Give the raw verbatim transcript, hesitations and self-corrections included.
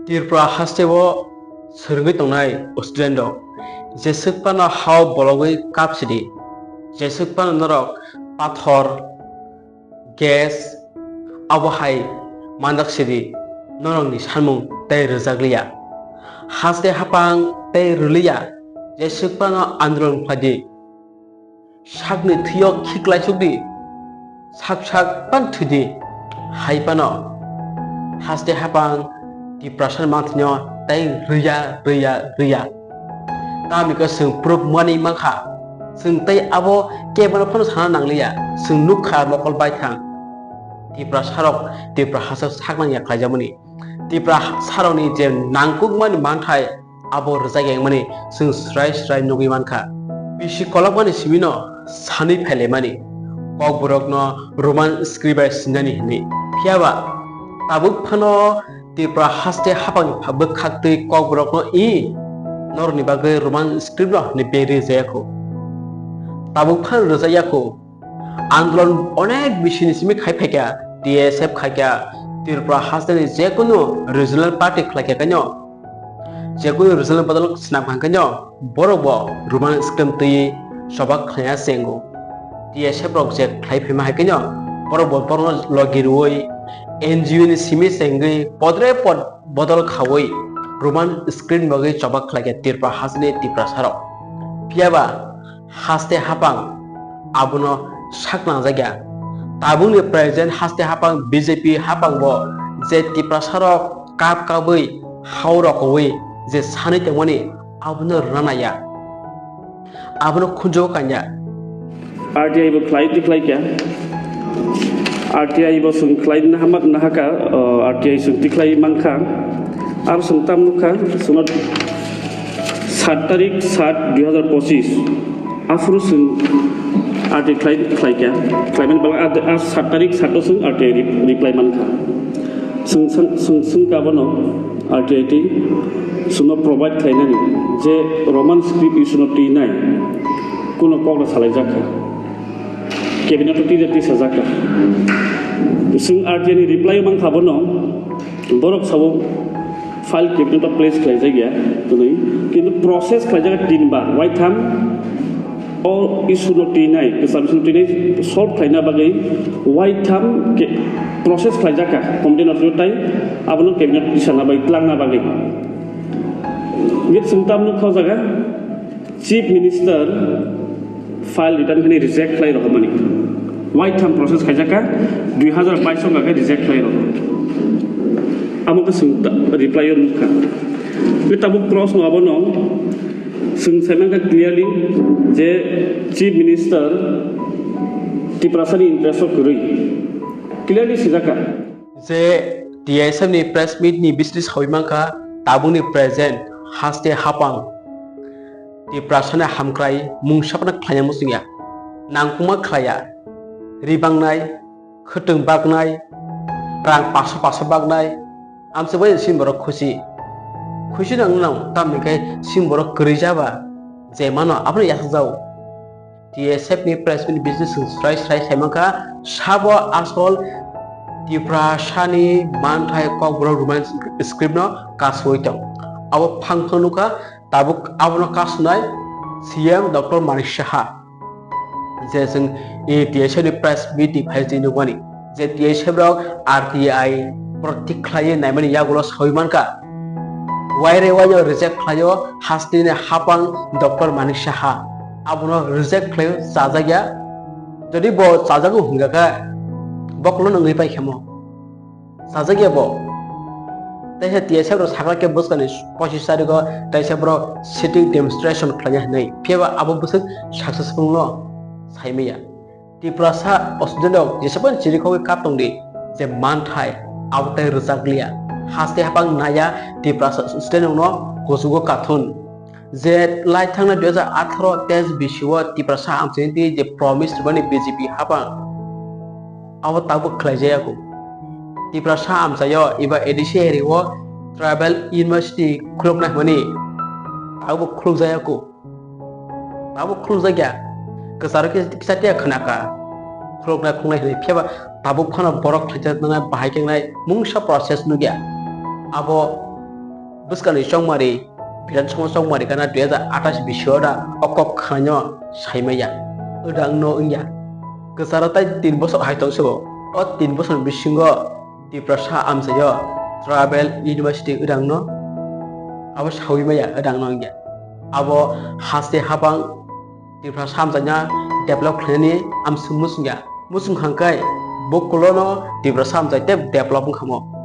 Tripura hasteo swrwngwi tongnai student rok, jeswk phano hao bologwi kap sidi, jeswk phano norok pathor, gas, abo hai manjak sidi, norokni samung tei rwjakliya. Haste hapang tei rwliya, jeswk phano andolon khlaidi. Sakni thwio khiklaisukdi, sak sak pan thwidi, hai phano haste hapang Tiprasa manthwino tei rwya, rwya, rwya. Tamni khe chwng proof manwi mankha, chwng tei abo kebono phano sana nangliya, chwng nukha mokol baithang. Tiprasarok, Tripura hasteo sak nangya khlaijakmani, Tiprasarokni je nangkukmani manthai, abo rwjak ya wngmani chwng srai srai nugwi mankha. Bisi kolokmani simino sanwi phailaimani, Kokborokno Roman script bai sinani hinwi. Phiyaba tabuk phano Tripura haste hapangni pha-, bwkhaktwi Kokborokno i norokni bagwi Roman script no hinwi beri rwjayakhu. Tabuk phano rwjakyakhu. Andolon onek bisini simi khai phaikha, T S F khaikha, Tripura hasteni jekunu regional party khlaikha kaino, jekunu regional bodol swnam kha kaino, borok bo Roman script twi choba khlaiya chengo. T S F rok je khlai phaima hai kaino, borok bo borokno logi rwui N G O ni simi chengwi podre pod bodol khaui Roman script bagwi choba khlaikha Tripura hasteni Tiprasarok. Phiyaba haste hapang abono sak nangjakya. Tabukni present haste hapang B J P hapangbo je Tiprasarok kap kabwi hao rokoui je sanwi tongmani abono rwna naiya. Abono khunjugo kanya. R T I bo khlai tikhlai kya. R T I bo chwng khlai nahama nahaka, uh, R T I chwng tikhlai mankha. Aro chwng tam nukha, chwngno sat tarik sat dui hazar pochis. Aphuru chwng R T I khlai, khlai kya. Khlaimani bagwi a, a sat tarik sat o chwng R T I re-, reply mankha. Chwng, chwng, chwng, chwng kabono R T I twi chwngno provide khlainani je Roman script issue no twinai kuno kok no salaijakha. Cabinet o twi twi sajakha. Chwng R T I ni reply mankha bono, borok sabo file cabinet o place khlaijakya twnwi, kintu process khlaijakha tin bar, waitham o issue no twinai, kwcham issue no twinai solve khlaina bagwi waitham ke-, process khlaijakha committee no tei abono cabinet tisana bai twlangna bagwi. Bit sungtam nuk kho jaga Chief Minister file return khe reject khlai rwmani. Waitham process khaijakha, dui hazar bais o khe reject khlai rw. Amo khe sung ta-, reply o nukha. Bit tabuk cross no abono. Chwng saimankha clearly je Chief Minister Tiprasani interest o kwrwi. Clearly sijakha. Je T S F ni press meet ni bisni sawi mankha, tabukni present haste hapang Tiprasani hamkrai mungsa phano khlaina muchungya. Nangkukma khlaiya. Ri bangnai, khwtwng baknai, rang paso paso baknai, amse bai sini borok khusi. Khusi nang nang, tamni khe sini borok kwrwi jaba, je mano abono yasakjao. T S F ni press meet bisni chwng srai srai sai mankha, sabo asol Tiprasani manthai kokborok Roman script no kasui tong. Abo phang phang nukha, tabuk abono kasunai C M Doctor Manik Saha. Je chwng, e, T S F ni press meet ni phai twi nukmani je T S F rok R T I protect khlaiwi naimani yagulo sawi mankha. Waire waino reject khlaio hasteni hapang Doctor Manik Saha. Abono reject khlaio, chajakya. Jodi bo chajago hwnkha khe, bokolo nungwi pai khemo. Chajakya bo. Teisa T S F rok sakla khe bwskangni pochis tarigo teisa borok sitting demonstration khlaina hinwi. Phiyaba abo bwswk successful no saimaya. Tiprasa student rok jesabani chirikhogwi kap tongdi je manthai abo tei rwchakliya. Haste hapang naya Tiprasa student rokno kuchugo kathun. Je lai thangna dui hazar atharo test bisio Tiprasa amchaini twi je promise rwmani B J P hapang, abo tabuk khlaijayaku. Tiprasa amchaio eba A D C area o tribal university khuluknai hwnmani abo khulukjayaku. Abo khulukjakya. Kwcharo khe kisa tiya khwnakha. Khuluknai khuluknai hwnwi phiyaba tabuk phano borok khlaijaknai bahai khe wngnai mungsa process nukya. Abo Bwskangni chongmari, Bidhan Sabha chongmari gana dui hajar atais bisio da o kok khwnaino saimaya. Wdangno wngya. Kwcharo tai tin bosor hai tongsigo. O tin bosor bisingo Tiprasa amchaio tribal university wdangno abo sawi maya wdangno wngya. Abo haste habang Tiprasa amchaina develop khlainani amsung musungya. Musung hangkai bo kulono Tiprasa amchai tei develop wngkhamo.